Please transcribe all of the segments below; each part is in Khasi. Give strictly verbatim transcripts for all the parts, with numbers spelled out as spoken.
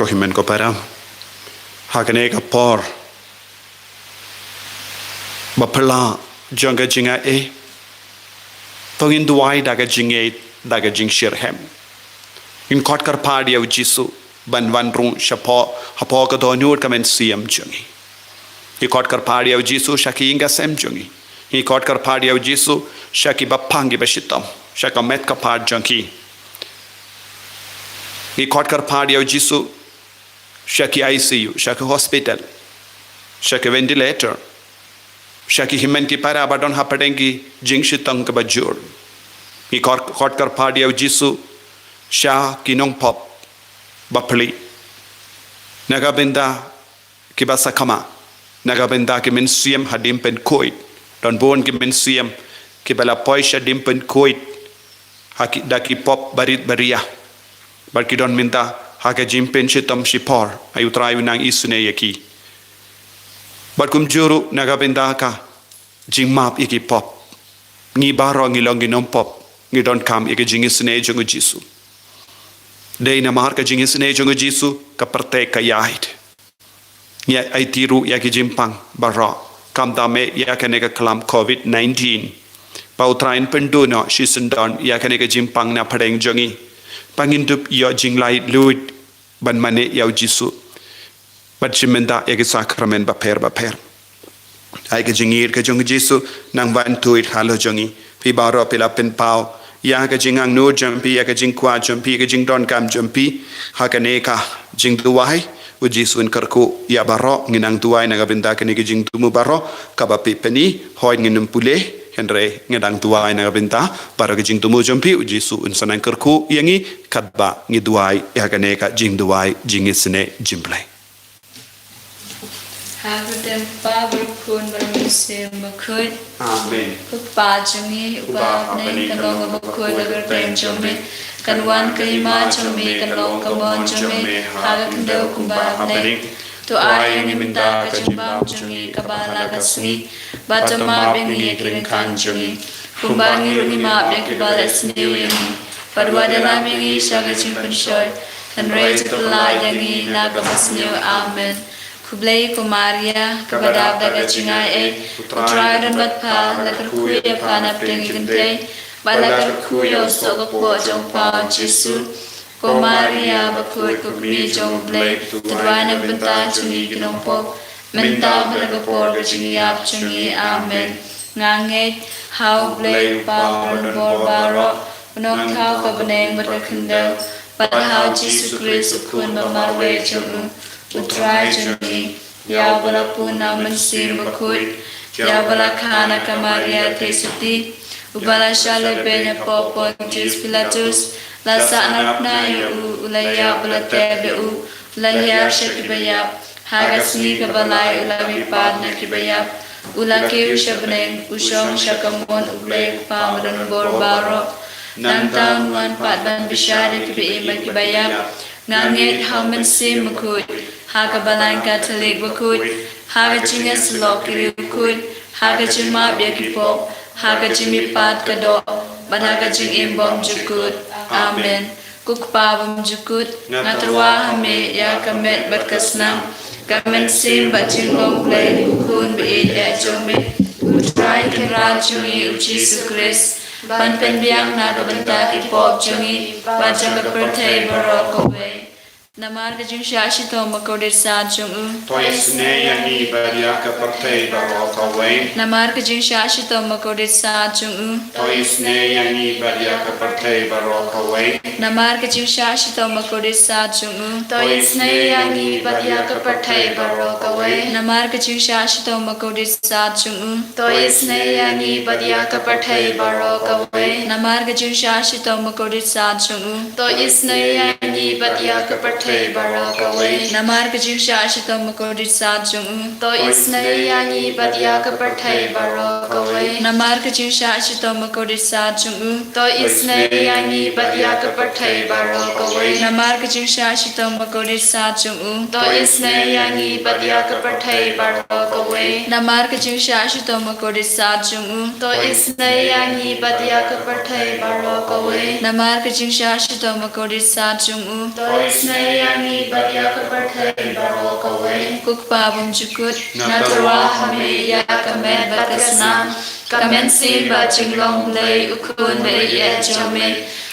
Ko hynmen ko para, ha kane ka por ba phylla jong ka jingai ei, to ngin duwai da ka jingngeit, da ka jingshitrhem. Ngin khot kyrpad ïa u Jisu ban wan rung shapoh, hapoh ka dohnud ka mynsiem jong ngi. Ngi khot kyrpad ïa u Jisu sha ki ïing ki sem jong ngi. Ngi khot kyrpad ïa u Jisu sha ki bapang ki bashitom, sha ka met ka phad jong ki. Ngi khot kyrpad ïa u Jisu sha ki I C U, sha ki hospital, sha ki ventilator, sha ki hynmen ki para ba don hapdeng ki jingshitom kaba jur. Ngi khot, khot kyrpad ïa u Jisu sha ki nongpop bapli, na ka bynta kiba sakma, na ka bynta ki mynsiem hadien pynkhuid. Don bun ki mynsiem kiba la poi shadien pynkhuid ha ki, da ki pop barit baria, bad ki don mynta ha ka jingpynshitom shipor. Ai u Trai u nang isynei ïa ki. Bad kumjuh ruh na ka bynta ka jingmap ïa ki pop, ngi baroh ngi long ki nongpop, ngi donkam ïa ka jingisynei jong u Jisu. Dei namar ka jingisynei jong u Jisu ka pyrthei ka ïaid. Ngi aiti ruh ïa ki jingpang baroh, khamtam eh ïa kane ka khlam covid nineteen. Ba u Trai un pynduh noh shisyndon ïa kane ka jingpang na pdeng jong ngi, ba ngin dup ïoh jinglaitluid ban mane ïa u Jisu bad shim bynta ïa ki sakramen bapher bapher. Ai ka jingïeit ka jong u Jisu nang wan tuid halor jong ngi. Phi baroh phi la pynpaw ïa ka jingangnud jong phi, ïa ka jingkwah jong phi, ïa ka jingdonkam jong phi ha kane ka jingduwai. U Jisu un kyrkhu ïa baroh. Ngi nang duwai na ka bynta kane ka jingthmu baroh kaba phi pyni. Hooid, ngin ym pule, hynrei ngi nang duwai na ka bynta baroh ka jingthmu jong phi. U Jisu un sa nang kyrkhu ïa ngi katba ngi duwai ïa kane ka jingduwai jingisynei jong U Blei. Ha ka kyrteng U Kpa bad U Khun bad U Mynsiem Bakhuid. Amen. Ko Kpa jong ngi uba ha bneng, ka long kaba khuid la ka kyrteng jong me. Kan wan ka hima jong me, kan long ka mon jong me ha ka khyndew kumba ha bneng. To ai ïa ngi mynta ka jingbam jong ngi kaba la ka sngi. Bad to map ïa ngi ïa ki ryngkang jong ngi, kumba ngi ruh ngi map ïa kiba la isynei ïa ngi. Bad wat ïalam ïa ngi sha ka jingpynshoi, hynrei to pyllait ïa ngi na kaba sniew. Amen. Khublei ko Maria, kaba dap da ka jingai ei, U Trai u don bad pha, la kyrkhu ïa pha na pdeng ki kynthei, bad la kyrkhu ïa u soh ka kpoh jong pha u Jisu. Ko Maria bakhuid, ko kmie jong U Blei, to duwai na ka bynta jong ngi ki nongpop, mynta bad ha ka por ka jingïap jong ngi. Amen. Nga ngeit ha U Blei U Kpa uba don bor baroh, u nongthaw ka bneng bad ka khyndew, bad ha u Jisu Khrist u Khun ba marwei jong u, U Trai jong ngi, ïa uba la pun na U Mynsiem Bakhuid, ïa uba la kha na ka Maria Theisotti, uba la shah lehbeiñ hapoh Pontius Pilatus, la sahnarphna ïa u, u la ïap, u la tep ïa u, u la hiar sha kiba ïap, ha ka sngi kaba lai u la mihpat na kiba ïap, u la kiew sha bneng, u shong sha kamon U Blei U Kpa ba don bor baroh. Nangta un wan pat ban bishar ïa kiba im bad kiba ïap. Nga ngeit ha U Mynsiem Bakhuid, ha ka Balang Katholik bakhuid, ha ka jingïasyllok ki riewkhuid, ha ka jingmap ïa ki pop, ha ka jingmihpat ka doh, bad ha ka jingim bymjukut. Amen. Ko Kpa bymjukut, nga tyrwa ha me ïa ka met bad ka snam, ka mynsiem bad jinglong Blei U Khun ba ïeit eh jong me, U Trai Kynrad jong ngi U Jisu Khrist, ban pynbiang na ka bynta ki pop jong ngi bad jong ka pyrthei baroh kawei. Namar ka jingshah shitom bakordit sat jong u, to isynei ïa ngi bad ïa ka pyrthei baroh kawei. Namar ka jingshah shitom bakordit sat jong u, to isynei ïa ngi bad ïa ka pyrthei baroh kawei. Namar ka jingshah shitom bakordit sat jong u, to isynei ïa ngi bad ïa ka pyrthei baroh kawei. Namar ka jingshah shitom bakordit sat jong u, to isynei ïa ngi bad ïa ka pyrthei baroh kawei. Namar ka jingshah shitom bakordit sat jong u, to isynei ïa ngi bad ïa ka pyrthei baroh kawei. Namar ka jingshah shitom bakordit sat jong u, to isynei ïa ngi bad ïa ka pyrthei baroh kawei. Namar ka jingshah shitom bakordit sat jong u, to isynei ïa ngi bad ïa ka pyrthei baroh kawei. Namar ka jingshah shitom bakordit sat jong u, to isynei ïa ngi bad ïa ka pyrthei baroh kawei. Namar ka jingshah shitom bakordit sat jong u, to isynei ïa ngi bad ïa ka pyrthei baroh kawei. Namar ka jingshah shitom bakordit sat jong u, to isynei ïa ngi bad ïa ka pyrthei baroh kawei. Ko Kpa bymjukut, nga tyrwa ha me ïa ka met bad ka snam, ka mynsiem bad jinglong Blei U Khun ba ïeit jong me,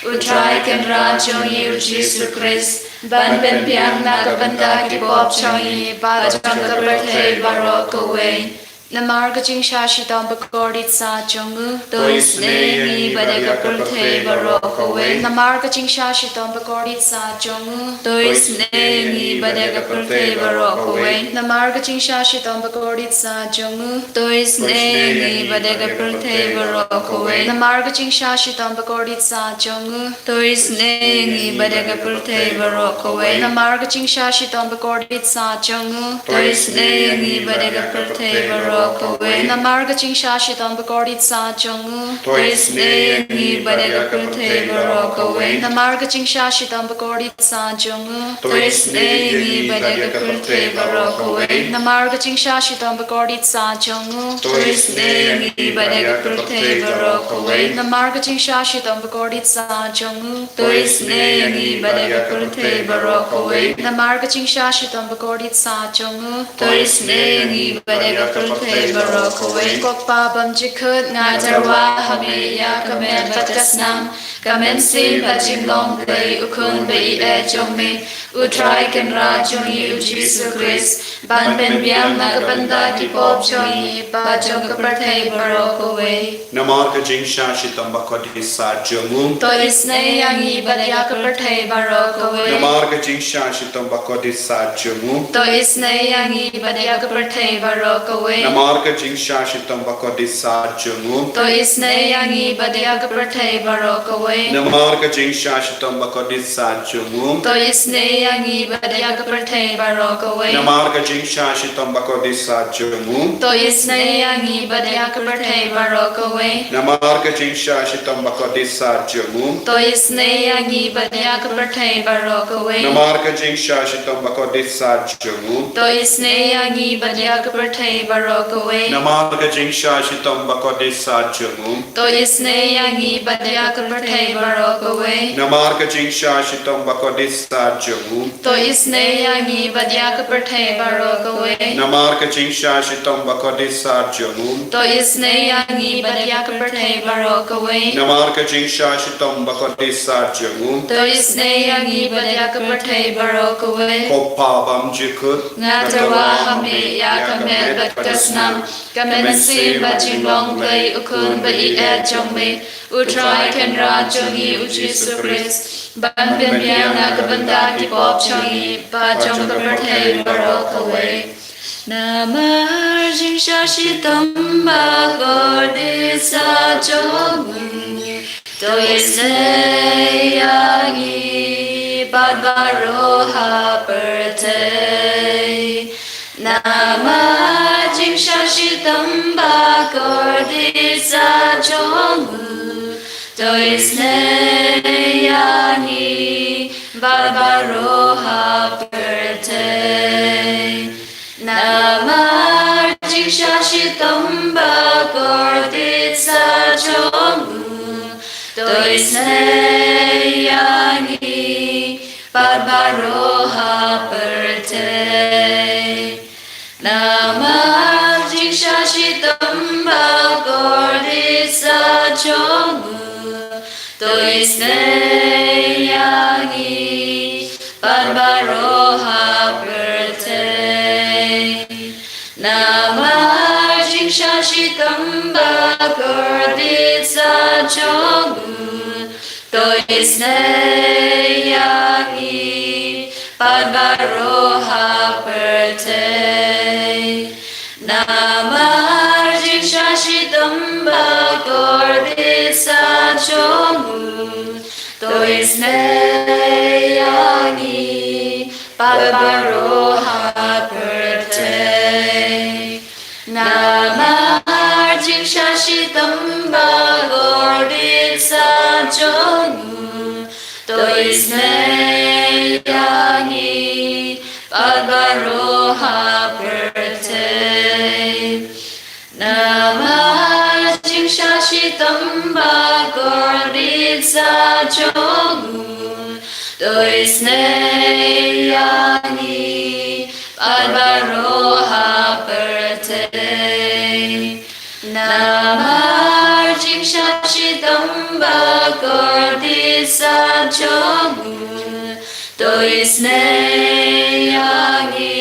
U Trai Kynrad jong ngi U Jisu Khrist, ban pynbiang na ka bynta ki pop jong ngi bad jong ka pyrthei baroh kawei. Namar ka jingshah shitom bakordit sah jong u, to isynei ïa ngi bad ïa ka pyrthei baroh kawei. Namar ka jingshah shitom bakordit sah jong u, to isynei ïa ngi bad ïa ka pyrthei baroh kawei. Namar ka jingshah shitom bakordit sah jong u, to isynei ïa ngi bad ïa ka pyrthei baroh kawei. Namar ka jingshah shitom bakordit sah jong u, to isynei ïa ngi bad ïa ka pyrthei baroh kawei. Namar ka jingshah shitom bakordit sah jong u, to isynei ïa ngi bad ïa ka pyrthei baroh kawei. Namar ka jingshah shitom bakordit sah jong u, to isynei ïa ngi bad ïa ka pyrthei baroh kawei. Namar ka jingshah shitom bakordit sah jong u, to isynei ïa ngi bad ïa ka pyrthei baroh kawei. Namar ka jingshah shitom bakordit sah jong u, to isynei ïa ngi bad ïa ka pyrthei baroh kawei. Namar ka jingshah shitom bakordit sah jong u, to isynei ïa ngi bad ïa ka pyrthei baroh kawei. Namar ka jingshah shitom bakordit sah jong u, to isynei ïa ngi bad ïa ka pyrthei baroh kawei. Ko Kpa bymjukut, nga tyrwa ha me ïa ka met bad ka snam, ka mynsiem bad jinglong Blei U Khun ba ïeit jong me, U Trai Kynrad jong ngi U Jisu Khrist, ban pynbiang na ka bynta ki pop jong ngi bad jong ka pyrthei baroh kawei. Namar ka jingshah shitom bakordit sah jong u, to isynei ïa ngi bad ïa ka pyrthei baroh kawei. Namar ka jingshah shitom bakordit sah jong u, to isynei ïa ngi bad ïa ka pyrthei baroh kawei. Namar ka jingshah shitom bakordit sah jong u, to isynei ïa ngi bad ïa ka pyrthei baroh kawei. Namar ka jingshah shitom bakordit sah jong u, to isynei ïa ngi bad ïa ka pyrthei baroh kawei. Namar ka jingshah shitom bakordit sah jong u, to isynei ïa ngi bad ïa ka pyrthei baroh kawei. Namar ka jingshah shitom bakordit sah jong u, to isynei ïa ngi bad ïa ka pyrthei baroh kawei. Namar ka jingshah shitom bakordit sah jong u, to isynei ïa ngi bad ïa ka pyrthei baroh kawei. Namar ka jingshah shitom bakordit sah jong u, to isynei ïa ngi bad ïa ka pyrthei baroh kawei. Namar ka jingshah shitom bakordit sah jong u, to isynei ïa ngi bad ïa ka pyrthei baroh kawei. Namar ka jingshah shitom bakordit sah jong u, to isynei ïa ngi bad ïa ka pyrthei baroh kawei. Namar ka jingshah shitom bakordit sah jong u, to isynei ïa ngi bad ïa ka pyrthei baroh kawei. Ko Kpa bymjukut, nga tyrwa ha me ïa ka met bad ka snam, ka mynsiem bad jinglong Blei U Khun ba ïeit jong me, U Trai Kynrad jong ngi U Jisu Khrist, ban pynbiang na ka bynta ki pop jong ngi bad jong ka pyrthei baroh kawei. Namar jingshah shitom bakordit sah jong u, to isynei ïa ngi bad baroh ha pyrthei. Namar jingshah shitom bakordit sah jong u, to isynei ïa ngi bad baroh ha pyrthei. Namar jingshah shitom bakordit sah jong u, to isynei ïa ngi bad baroh ha pyrthei. Namar jingshah shitom bakordit sah jong u, to isynei ïa ngi bad baroh ha pyrthei. Namar jingshah shitom bakordit sah jong u, to isynei ïa ngi bad baroh ha pyrthei. Namar jingshah shitom bakordit sah jong u, to isynei ïa ngi bad baroh ha pyrthei. Namar jingshah shitom bakordit sah jong u, to isynei ïa ngi bad baroh ha pyrthei. Namar jingshah shitom bakordit sah jong u, To isynei ïa ngi bad baroh ha pyrthei. Namar jingshah shitom ba kordit sa jong u. To isynei ïa ngi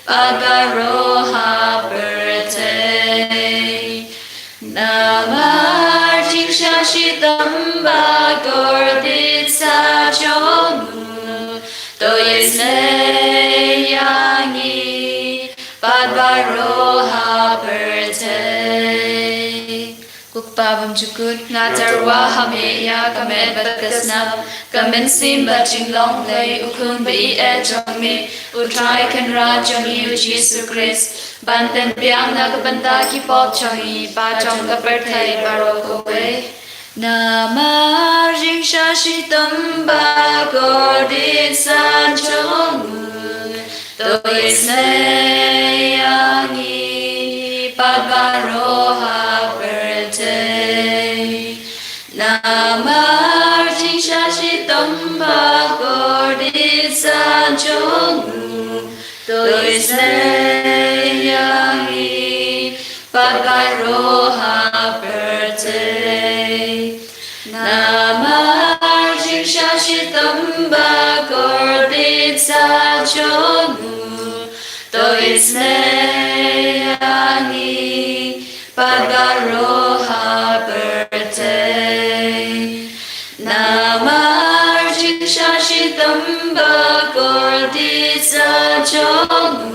bad baroh ha pyrthei. Namar jingshah shitom ba kordit sa jong u. To isynei ïa ngi bad baroh ha pyrthei. Ko Kpa bymjukut, nga tyrwa ha me ïa ka met bad ka snam, ka mynsiem bad jinglong lei, u Khun ba ïeit jong me, U Trai Kynrad jong ngi U Jisu Khrist, ban pynbiang na ka bynta ki pop jong ngi bad jong ka pyrthei baroh kawei. Namar jingshah shitom ba kordit sa jong u. To isynei ïa ngi bad baroh ha pyrthei. Namar jingshah shitom ba kordit sa jong u. To isynei ïa ngi bad baroh ha pyrthei. Namar jingshah shitom ba kordit sa jong u. To isynei ïa ngi bad baroh ha pyrthei. Namar jingshah shitom ba kordit sa jong u.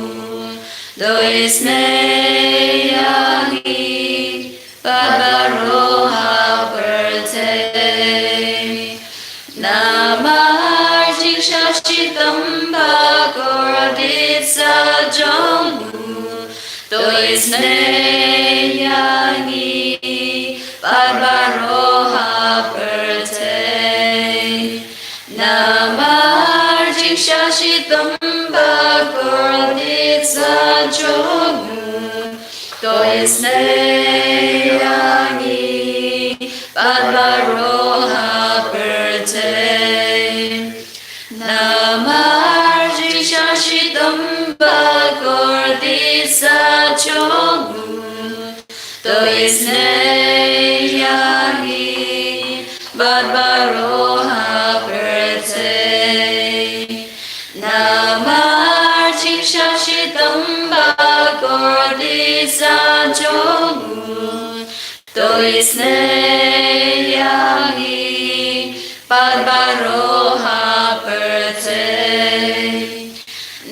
To isynei ïa ngi bad baroh ha pyrthei. Namar jingshah shitom ba kordit sa jong u. To isynei ïa ngi bad baroh ha pyrthei. Namar jingshah shitom ba kordit sa jong u. To isynei ïa ngi bad baroh ha pyrthei. Namar jingshah shitom ba kordit sa jong u. To isynei ïa ngi bad baroh ha pyrthei. Namar jingshah shitom ba kordit sa jong u. To isynei ïa ngi bad baroh ha pyrthei.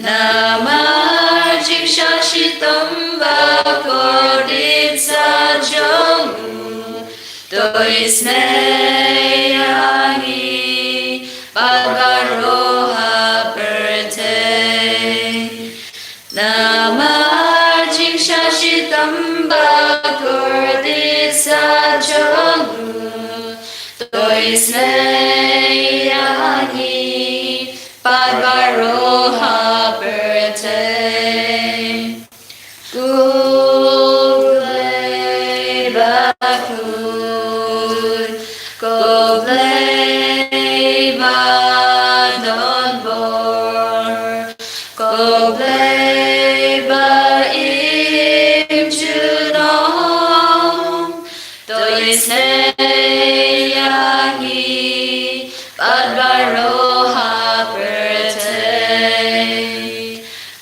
Namar jingshah shitom ba kordit sa jong u. To isynei ïa ngi bad baroh ha pyrthei. Namar jingshah shitom ba kordit sa jong u. To isynei ïa ngi bad baroh ha pyrthei. Ko Blei ba khuid, ko Blei ba don bor, ko Blei ba im junom. To isynei ïa ngi bad baroh ha pyrthei.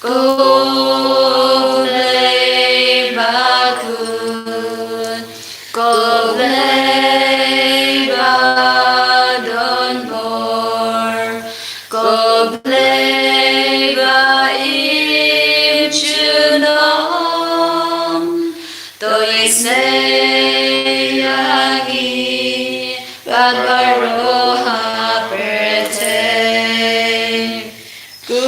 Ko Blei ba khuid, ko Blei ba don bor, ko Blei ba im junom. To isynei ïa ngi bad baroh ha pyrthei. Ko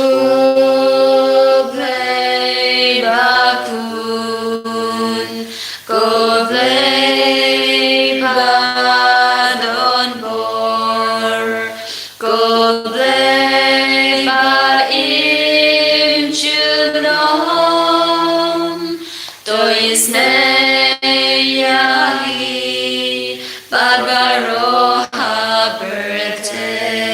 Blei ba khuid, ko Blei ba don bor, ko Blei ba im junom. To isynei ïa ngi bad baroh ha pyrthei.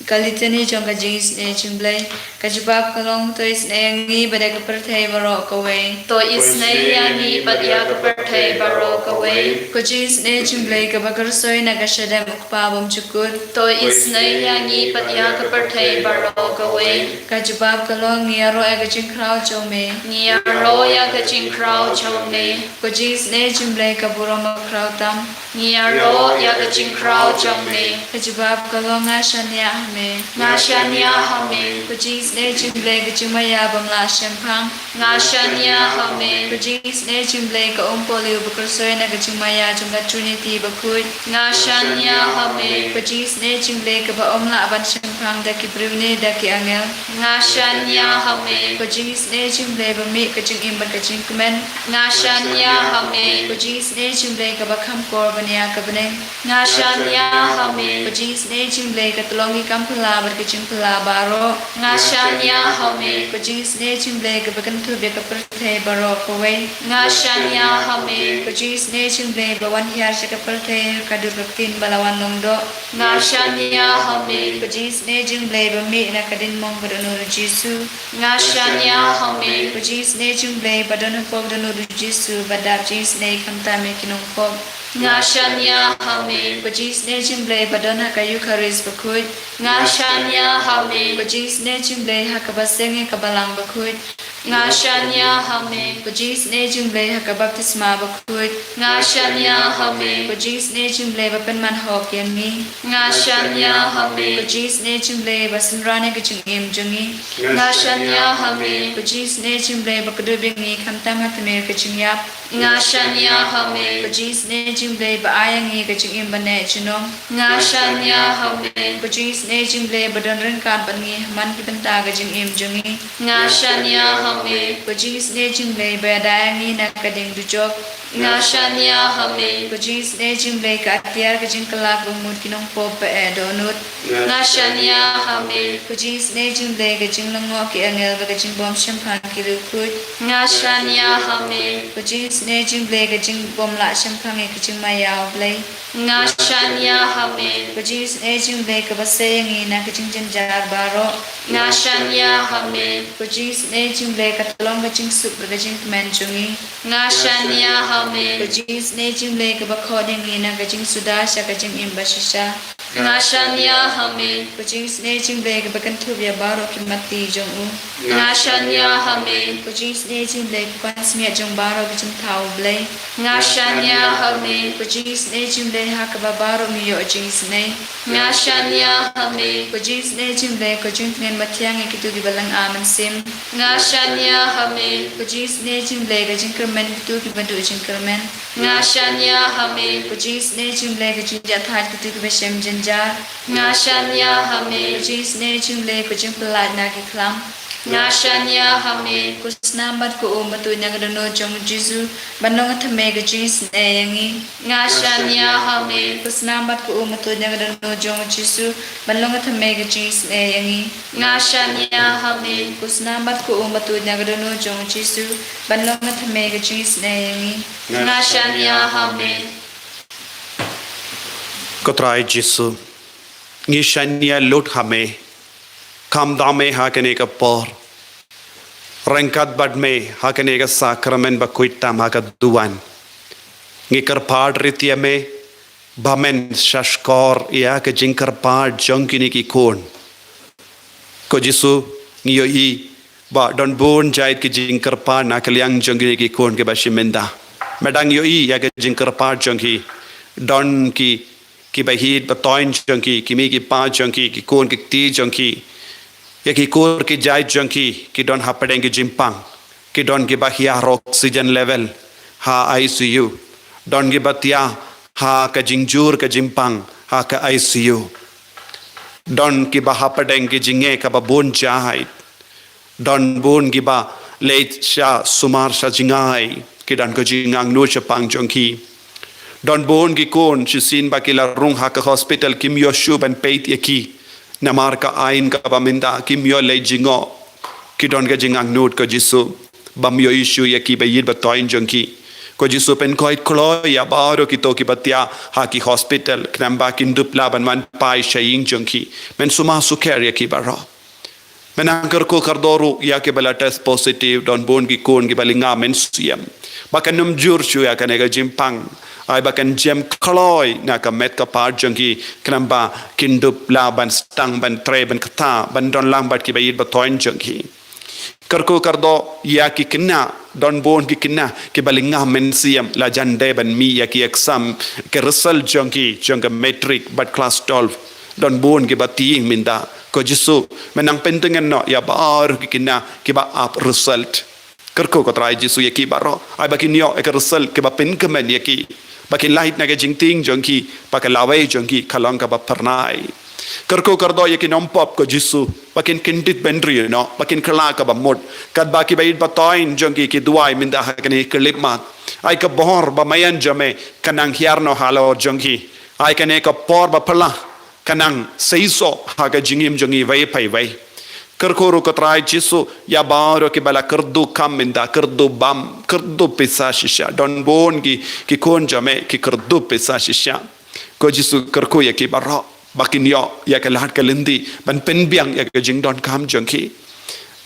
Ka Litany jong ka Jingisynei Jingblei. Ka jubab ka long: To isynei ïa ngi bad ïa ka pyrthei baroh kawei. To isynei ïa ngi bad ïa ka pyrthei baroh kawei. Ka Jingisynei Jingblei kaba kyrsoi na ka shadem u Kpa bymjukut. To isynei ïa ngi bad ïa ka pyrthei baroh kawei. Ka jubab ka long: Ngi ïaroh ïa ka jingkhraw jong me. Ngi ïaroh ïa ka jingkhraw jong me. Ka Jingisynei Jingblei ka burom bakhraw tam. Ngi ïaroh ïa ka jingkhraw jong me. Ka jubab ka long: Nga shaniah ha me. Nga shaniah ha me. Ka Jingisynei Jingblei ka jingmaïa bym lah shemphang. Nga shaniah ha me. Ka Jingisynei Jingblei ka um polio ba kyrsoi na ka jingmaïa jong ka Trinity bakhuid. Nga shaniah ha me. Ka Jingisynei Jingblei kaba ym lah ban shemphang da ki briew ne da ki angel. Nga shaniah ha me. Ka Jingisynei Jingblei ba mih ka jingim bad ka jingkmen. Nga shaniah ha me. Ka Jingisynei Jingblei kaba kham kor ban ïa ka bneng. Nga shaniah ha me. Ka Jingisynei Jingblei ka tyllong ki kam phylla bad ka jingphylla baroh. Nga shaniah ha me. Ka Jingisynei Jingblei kaba kynthup ïa ka pyrthei baroh kawei. Nga shaniah ha me. Ka Jingisynei Jingblei ba wan hiar sha ka pyrthei ha ka dur ka ktien ba la wan long doh. Nga shaniah ha me. Ka Jingisynei Jingblei ba mih na ka diengmong ka dohnud u Jisu. Nga shaniah ha me. Ka Jingisynei Jingblei ba don hapoh ka dohnud u Jisu ba dap jingisynei khamtam ïa ki nongpop. Nga shaniah ha me. Ka Jingisynei Jingblei ba don ha ka Eukharist bakhuid. Nga shaniah ha me. Ka Jingisynei Jingblei ha kaba seng ïa ka Balang bakhuid. Nga shaniah ha me. Ka Jingisynei Jingblei ha ka baptisma bakhuid. Nga shaniah ha me. Ka Jingisynei Jingblei ba pynman hok ïa ngi. Nga shaniah ha me. Ka Jingisynei Jingblei ba synran ïa ka jingim jong ngi. Nga shaniah ha me. Ka Jingisynei Jingblei ba kdup ïa ngi khamtam ha tmier ka jingïap. Nga shaniah ha me. Ka Jingisynei Jingblei ba ai ïa ngi ka jingim ba neh junom. Nga shaniah ha me. Ka Jingisynei Jingblei ba don ryngkat bad ngi ha man ki bynta ka jingim jong ngi. Nga shaniah ha me. Ka Jingisynei Jingblei ba ïada ïa ngi na ka diengdujok. Nga shaniah ha me. Ka Jingisynei Jingblei ka atiar ka jingkylla ba mut ki nongpop ba eh dohnud. Nga shaniah ha me. Ka Jingisynei Jingblei ka jinglyngngoh ki angel bad ka jingbym shemphang ki riewkhuid. Nga shaniah ha me. Ka Jingisynei Jingblei ka jingbym lah shemphang ïa ka jingmaïa u Blei. Nga shaniah ha me. Ka Jingisynei Jingblei kaba sei ïa ngi na ka jingjynjar baroh. Nga shaniah ha me. Ka Jingisynei Jingblei ka tyllong ka jingsuk bad ka jingkmen jong ngi. Nga shaniah ha me. Ka Jingisynei Jingblei kaba khot ïa ngi na ka jingsuda sha ka jingim bashisha. Nga shaniah ha me. Ka Jingisynei Jingblei kaba kynthup ïa baroh ki matti jong u. Nga shaniah ha me. Ka Jingisynei Jingblei ka pansngiat jong baroh ki jingthaw u Blei. Nga shaniah ha me. Ka Jingisynei Jingblei ha kaba baroh ngi ïoh jingisynei. Nga shaniah ha me. Ka Jingisynei Jingblei ka jingtngen mathiang ïa kito kiba lynga mynsiem. Nga shaniah ha me. Ka Jingisynei Jingblei ka jingkyrmen kito kiba duh jingkyrmen. Nga shaniah ha me. Ka Jingisynei Jingblei ka jingjahthait kito kiba shem jynjar. Nga shaniah ha me. Ka Jingisynei Jingblei ka jingpyllait na ki khlam. Nga shaniah ha me. Ka snam bad ka um ba tuid na ka dohnud jong u Jisu ban long ka thymmei ka jingisynei ïa ngi. Nga shaniah ha me. Ka snam bad ka um ba tuid na ka dohnud jong u Jisu ban long ka thymmei ka jingisynei ïa ngi. Nga shaniah ha me. Ka snam bad ka um ba tuid na ka dohnud jong u Jisu ban long ka thymmei ka jingisynei ïa ngi. Nga shaniah ha me. Ko Trai Jisu, ngi shaniah lut ha me. Kham da me ha kane ka por. Ryngkat bad me ha kane ka sakramen ba khuid tam ha ka duwan. Ngi kyrpad rit ïa me ba men shahshkor ïa ka jingkyrpad jong kine ki khun. Ko Jisu, ngi ïohi ba don bun jait ki jingkyrpad na ka liang jong kine ki khun kiba shim bynta. Me dang ïohi ïa ka jingkyrpad jong ki. Don ki, kiba hiar ba toiñ jong ki, ki mei ki pa jong ki, ki khun ki kti jong ki. Ïa ki kur ki jait jong ki, ki don hapdeng ki jingpang, ki don kiba hiar oxygen level ha I C U. Don kiba thiah ha ka jingjur ka jingpang ha ka I C U. Don kiba hapdeng ki jingeh kaba bun jait. Don bun kiba leit sha sumar sha jngai, ki don ka jingangnud shaphang jong ki. Don bun ki khun shisien ba ki la rung ha ka hospital kim ïoh shuh ban peit ïa ki. Namar ka aiñ kaba mynta kim ïoh leit jngoh. Ki don ka jingangnud ko Jisu. Bam ïohi shuh ïa ki ba ïeit ba toiñ jong ki. Ko Jisu, pynkhuid kloi ïa baroh kito kiba thiah ha ki hospital, khnang ba kin dup lah ban wan phai sha ïing jong ki. Men sumar sukher ïa ki baroh. Men nang kyrkhu kyrdoh ruh ïa kiba la test positive, don bun ki khun kiba lyngngoh mynsiem. Ba kan ym jur shuh ïa kane ka jingpang. Ai ba kan jem kloi na ka met ka phad jong ki, khnang ba kin dup lah ban sdang, ban trei, ban kta, ban don lang bad kiba ïeit ba thoiñ jong ki. Kyrkhu kyrdoh ïa ki khynnah, don bun ki khynnah kiba lyngngoh mynsiem, la jan dei ban mih ïa ki exam, ki result jong ki, jong ka matric bad class twelve. Don bun kiba tieng mynta. Ko Jisu, men nang pyntngen noh ïa baroh ki khynnah kiba ap result. Kyrkhu ko Trai Jisu ïa ki baroh. Ai ba kin ïoh ïa ka result kaba pynkmen ïa ki. Ba kin lait na ka jingtieng jong ki, ba ka lawei jong ki ka long kaba phyrnai. Kyrkhu kyrdoh ïa ki nongpop ko Jisu, ba kin kyndit bynriew noh, ba kin kylla kaba mut. Katba kiba ïeit ba thoiñ jong ki ki duwai mynta ha kane ka khyllipmat. Ai ka bor ba maïan jong me kan nang hiar noh halor jong ki. Ai kane ka por ba phylla kan nang seisoh ha ka jingim jong iwei pa iwei. Kyrkhu ruh ko Trai Jisu ïa baroh kiba la kyrduh kam mynta, kyrduh bam, kyrduh pisa shisha. Don bun ki, ki khun jong me ki kyrduh pisa shisha. Ko Jisu, kyrkhu ïa ki baroh ba kin ïoh ïa ka lad ka lynti ban pynbiang ïa ka jingdonkam jong ki.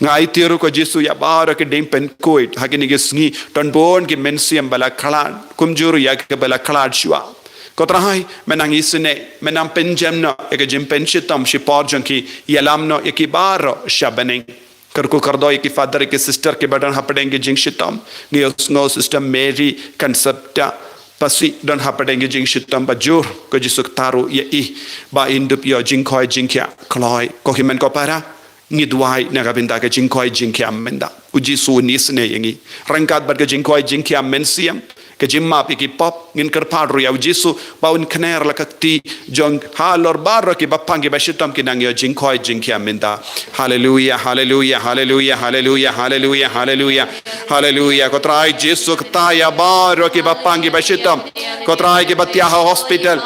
Nga aiti ruh ko Jisu ïa baroh ki diengpynkhuid ha kine ki sngi, don bun ki mynsiem ba la khlad, kumjuh ruh ïa kiba la khlad shuwa. Ko Trai, men nang isynei, men nang pynjem noh ïa ka jingpynshitom shipor jong ki, ïalam noh ïa ki baroh sha bneng. Kyrkhu kyrdoh ïa ki father, ïa ki sister kiba don hapdeng ki jingshitom. Ngi ïohsngew Sister Mary Concepta Pasi don hapdeng ki jingshitom ba jur, ko Jisu, kata ruh ïa i ba in dup ïoh jingkhoi jingkhiah kloi. Ko hynmen ko para, ngi duwai na ka bynta ka jingkhoi jingkhiah mynta. U Jisu un isynei ïa ngi ryngkat bad ka jingkhoi jingkhiah mynsiem, ka jingmap ïa ki pop. Ngin kyrpad ruh ïa u Jisu ba un kner la ka kti jong halor baroh kiba pang kiba shitom, kin nang ïoh jingkhoi jingkhiah mynta. Haleluya, haleluya, haleluya, haleluya, haleluya, haleluya. Haleluya. Ko Trai Jisu, kata ïa baroh kiba pang kiba shitom. Ko Trai, kiba thiah ha hospital.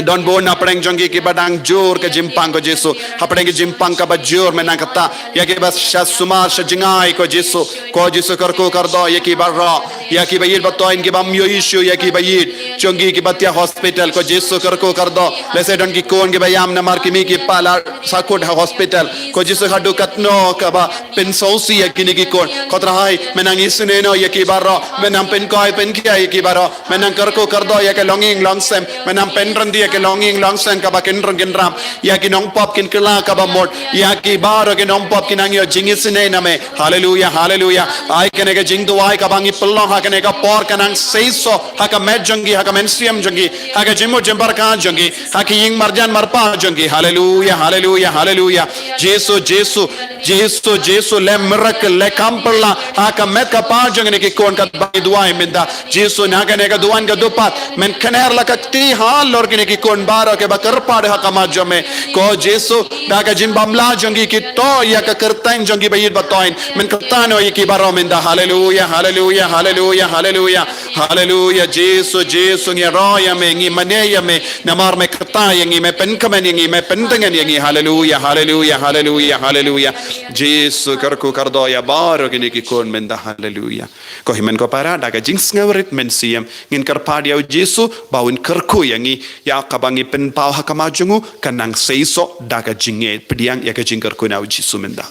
Don bun hapdeng jong ki kiba dang jur ka jingpang, ko Jisu. Hapdeng ka jingpang kaba jur, men nang kata ïa kiba sha sumar sha jngai, ko Jisu. Ko Jisu, kyrkhu kyrdoh ïa ki baroh, ïa kiba ïeit ba thoiñ, kiba ym ïohi shuh ïa kiba ïeit jong ki kiba thiah hospital, ko Jisu, kyrkhu kyrdoh. Lehse don ki khun kiba ïam namar ki mih ki pa la sahkut ha hospital, ko Jisu, haduh katno kaba pynsngewsih ïa kine ki khun. Ko Trai, men nang isynei noh ïa ki baroh, men nang pynkhoi pynkhia ïa ki baroh. Men nang kyrkhu kyrdoh ïa ka longïing longsem, men nang pynryntih ïa ka longïing longsem kaba kynrung kynram. Ïa ki nongpop kin kylla kaba mut, ïa ki baroh ki nongpop kin nang ïoh jingisynei na me. Haleluya, haleluya. Ai kane ka jingduwai kaba ngi pynlong ha kane ka por kan nang seisoh ha ka met jong ki, ha ka mynsiem jong ki, ha ka jingmut jingpyrkhat jong ki, ha ki ïing marjan marpa jong ki. Haleluya, haleluya, haleluya. Jisu, Jisu, Jisu, Jisu, leh miracle, leh kam pyrla ha ka met ka pa jong kine ki khun katba ngi duwai mynta. Jisu, na kane ka duwan ka dupat, men kner la ka kti halor kine ki khun baroh kiba kyrpad ha khmat jong me. Ko Jisu, da ka jingbam lah jong ki, ki thoh ïa ka kyrteng jong kiba ïeit ba thoiñ. Men kyrta noh ïa ki baroh mynta. Haleluya, haleluya, haleluya, haleluya. Haleluya, Jisu, Jisu, ngi ïaroh ïa me, ngi mane ïa me, namar me kyrta ïa ngi, me pynkmen ïa ngi, me pyntngen ïa ngi. Haleluya, haleluya, haleluya, haleluya. Jisu, kyrkhu kyrdoh ïa baroh kine ki khun mynta. Haleluya. Ko hynmen ko para, da ka jingsngewrit mynsiem ngin kyrpad ïa u Jisu ba un kyrkhu ïa ngi, ïa kaba ngi pynpaw ha khmat jong u kan nang seisoh da ka jingïeit. Pdiang ïa ka jingkyrkhu na u Jisu mynta.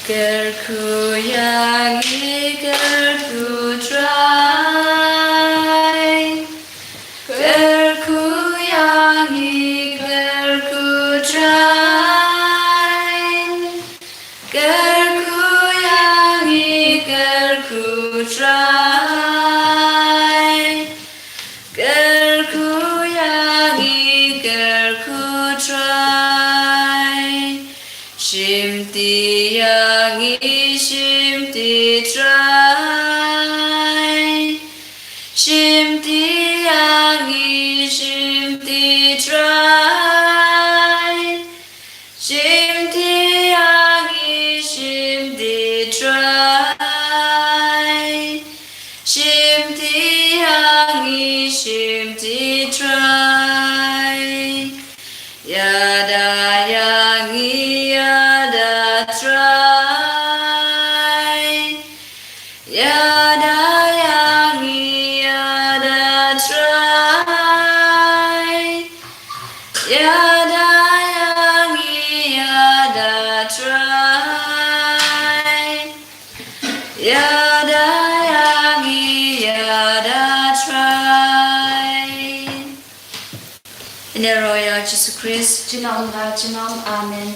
Kyrkhu ïa ngi, kyrkhu Trai. Kyrkhu ïa ngi, kyrkhu Trai. Kyrkhu ïa ngi, kyrkhu Trai. Kyrkhu ïa ngi, kyrkhu Trai. Shimti ïa ngi, shimti Trai. Shimti ïa ngi, shimti Trai. Shimti ïa ngi, shimti Trai. Shimti ïa ngi, shimti Trai. Ïada ïa ngi, ïada Trai. Ïada ïa ngi ïada Trai. Ïa ro ïa Jisu Khrist. Junom la junom. Amen.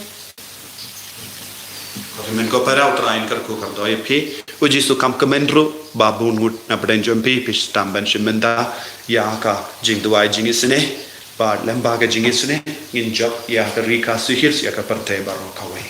Ko phi men ko para, U Trai un kyrkhu kyrdoh ïa phi. U Jisu kam kmen ruh ba bun ngut na pdeng jong phi phi sdang ban shim bynta ïa ka jingduwai jingisynei. Bad lyngba ka jingisynei ngin jop ïa ka ri ka suhir ïa ka pyrthei baroh kawei.